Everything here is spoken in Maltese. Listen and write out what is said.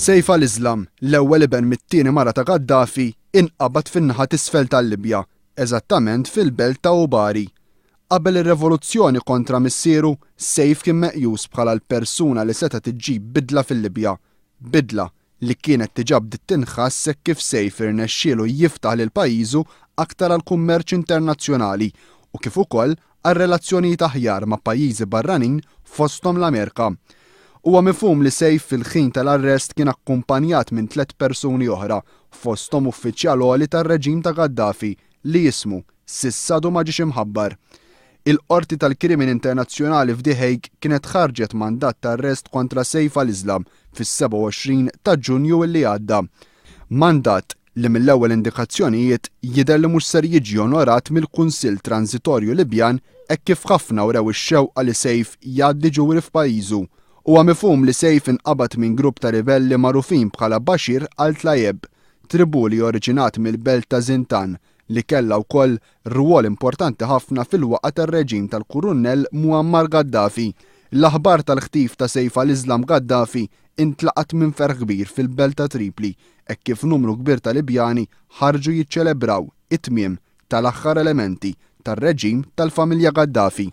Seif al-Islam, l-ewwel iben mit-tieni mara ta' Gaddafi, inqabad fin-naħa t'isfel tal-Libja, eżattament fil-belt ta' Ubari. Qabel ir-revoluzzjoni kontra missieru, Seif kien meqjus bħala l-persuna li setgħet iġġib bidla fil-Libja. Bidla li kienet diġà bdiet tinħass hekk kif Seif irnexxielu jiftaħ lil pajjiżu aktar għall-kummerċ internazzjonali u kif ukoll għal relazzjonijiet aħjar ma' pajjiżi barranin fosthom l-Amerika. Huwa mifhum li Seif fil-ħin tal-arrest kien akkumpanjat minn tlett persuni oħra, fosthom uffiċjal għoli tar-reġim ta' Gaddafi li ismu s'issa għadu ma ġiex imħabbar. Il-Qorti tal-Krimini Internazzjonali f'The Hague kienet ħarġet mandat ta' arrest kontra Seif al-Islam fis-27 ta' Ġunju li għadda. Mandat li mill-ewwel indikazzjonijiet jidher li mhux ser jiġi onorat mill-Kunsill Transitorju Libjan hekk kif ħafna wrew ix-xewqa li Seif jgħaddi ġuri f'pajjiżu. Huwa mifhum li Seif inqabad minn grupp ta' ribelli magħrufin bħala Bashir al-Tlayeb, tribù li oriġinat mill-belt ta' Zintan li kellha wkoll rwol importanti ħafna fil-waqgħa tar-reġim tal-Kurunnell Muammar Gaddafi. L-aħbar tal-ħtif ta' Seif al-Islam Gaddafi intlaqat minn ferħ kbir fil-belt ta' Tripli hekk kif numru kbir ta' Libjani ħarġu jiċċelebraw it-tmiem tal-aħħar elementi tar-reġim tal-familja Gaddafi.